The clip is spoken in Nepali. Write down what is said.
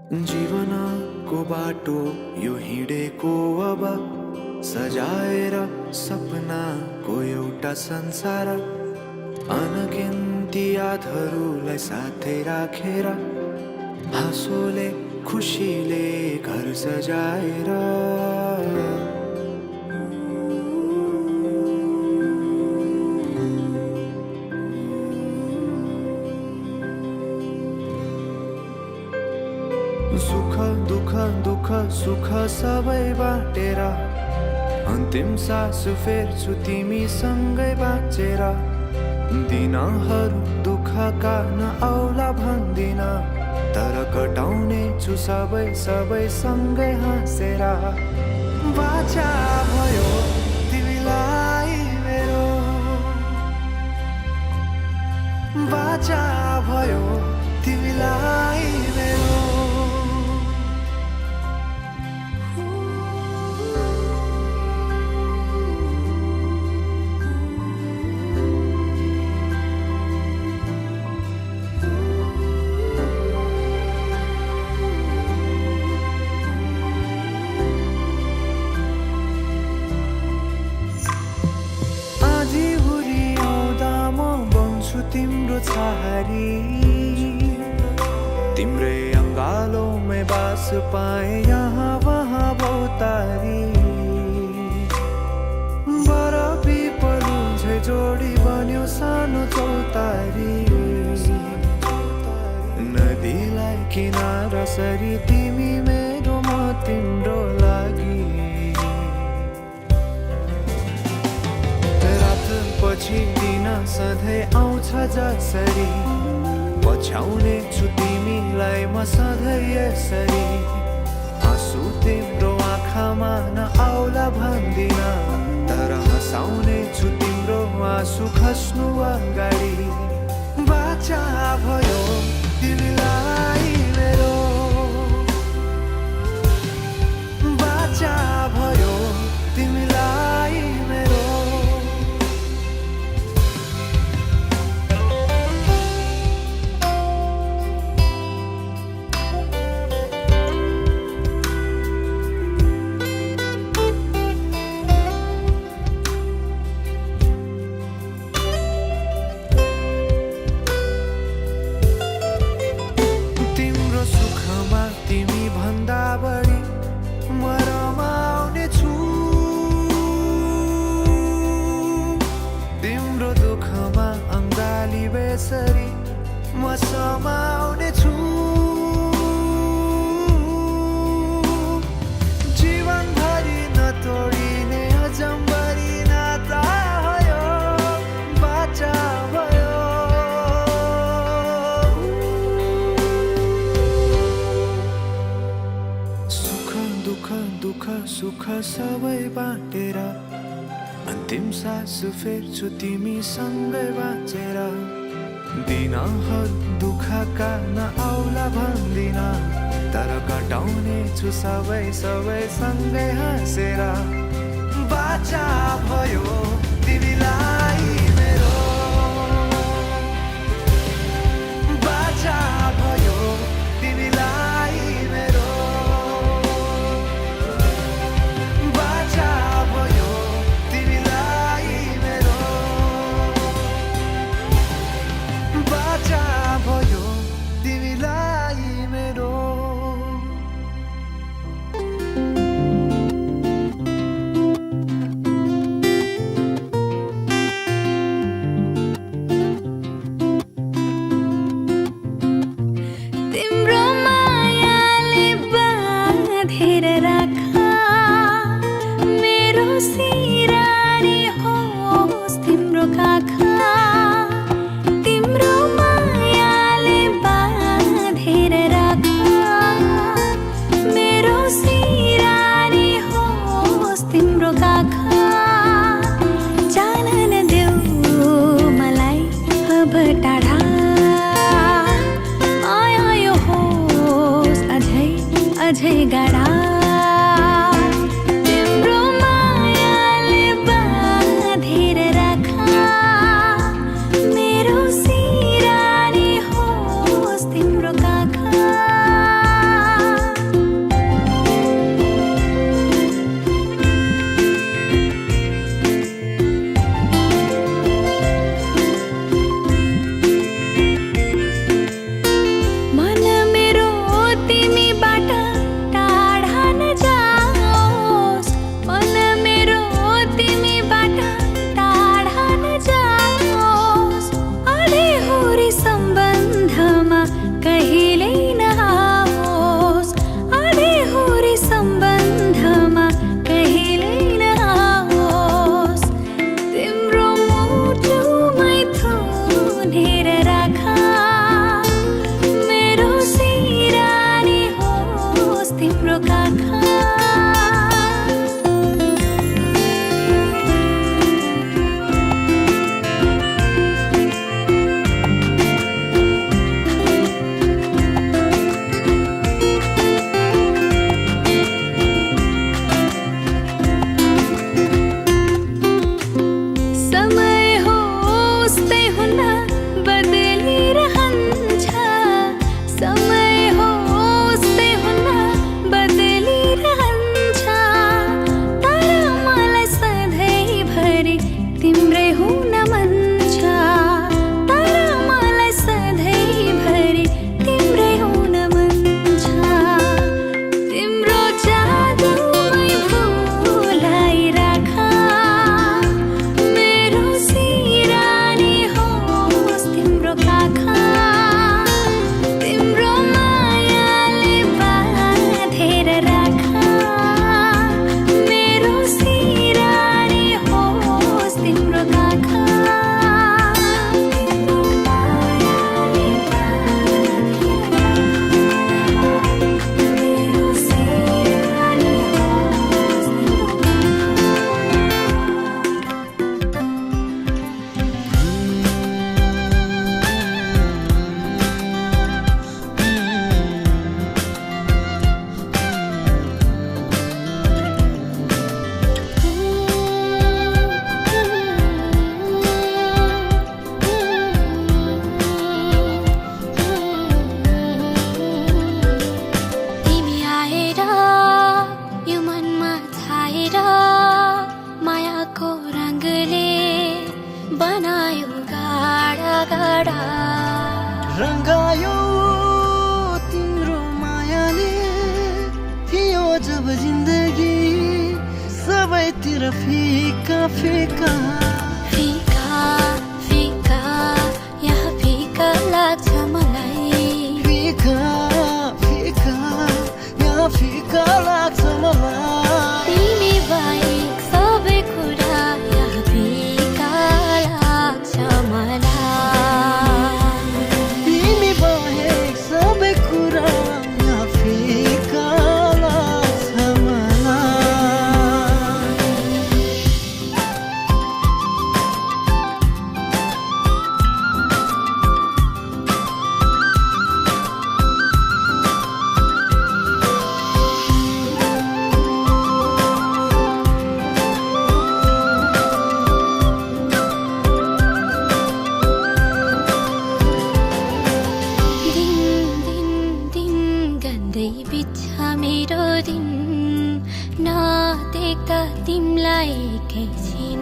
जीवनको बाटो यो हिँडेको अब सजाएर सपनाको एउटा संसार, अनगिन्ती यादहरूलाई साथै राखेर हाँसोले खुसीले घर सजाएर सुख दुःख दुःख सुख सबै बाटेर अन्तिम सास फेर्छु तिमीसँगै बाँचेर। दिनहरू दुःखका नआउला भन्दिन, तर कटाउने छु सबै सबै सँगै हाँसेर। बाचा भयो तिमीलाई मेरो, बाचा भयो तिमीलाई मेरो। तिम्रो छहारी तिम्रै अङ्गालोमै बास पाए यहाँ वहाँ भौतारी। बरफी पलु झै जोडी बन्यो सानो चौतारी, नदीलाई किनारा सरी तिमी मेरो म तिम्रो लागि। पछि दिन सधैँ आउँछ जसरी, पछ्याउने छु तिमीलाई म सधैँ यसरी। आँसु तिम्रो आँखामा नआउला भन्दिन, तर हँसाउने छु तिम्रो आँसु खस्नु अगाडि। बाचा भयो तिमीलाई मेरो, बाचा भयो तिमीलाई मेरो। बेसरी म समाउने छु, जीवनभरि नतोडिने अजम्बरी नाता भयो। बाचा भयो सुख दुःख दुःख सुख सबै बाटेर अन्तिम सास फेर्छु तिमीसँगै बाँचेर। दिनहरू दुःखका नआउला भन्दिन, तर कटाउने छु सबै सबै सँगै हाँसेर। बाचा भयो तिमीलाई मेरो, बाचा भयो तिमीलाई मेरो, बाचा भयो तिमीलाई मेरो, बाचा भयो तिमीलाई मेरो। तिम्रो मायाले बाँधेर राख मेरो सिरानी होस् तिम्रो काखा। तिम्रो मायाले बाँधेर राख मेरो सिरानी होस् तिम्रो काखा। जान नदेऊ मलाई अब टाढा, अझै गाढा। तिम्रो मायाले बाँधेर राख मेरो सिरानी होस् तिम्रो काखा। गायो तिम्रो मायाले थियो जब जिन्दगी सबैतिर फिका फिका फिका फिका यहाँ फिका लाग्छ मलाई फिका फिका यहाँ फिका लाग्छ मलाई तिमी बाहेक सबै कुरा यहाँ फिका लाग्छ मलाई तिमी बाहेक सबै कुरा यहाँ फिका लाग्छ मलाई गन्दै बित्छ मेरो दिन नदेख्दा तिमीलाई एकैछिन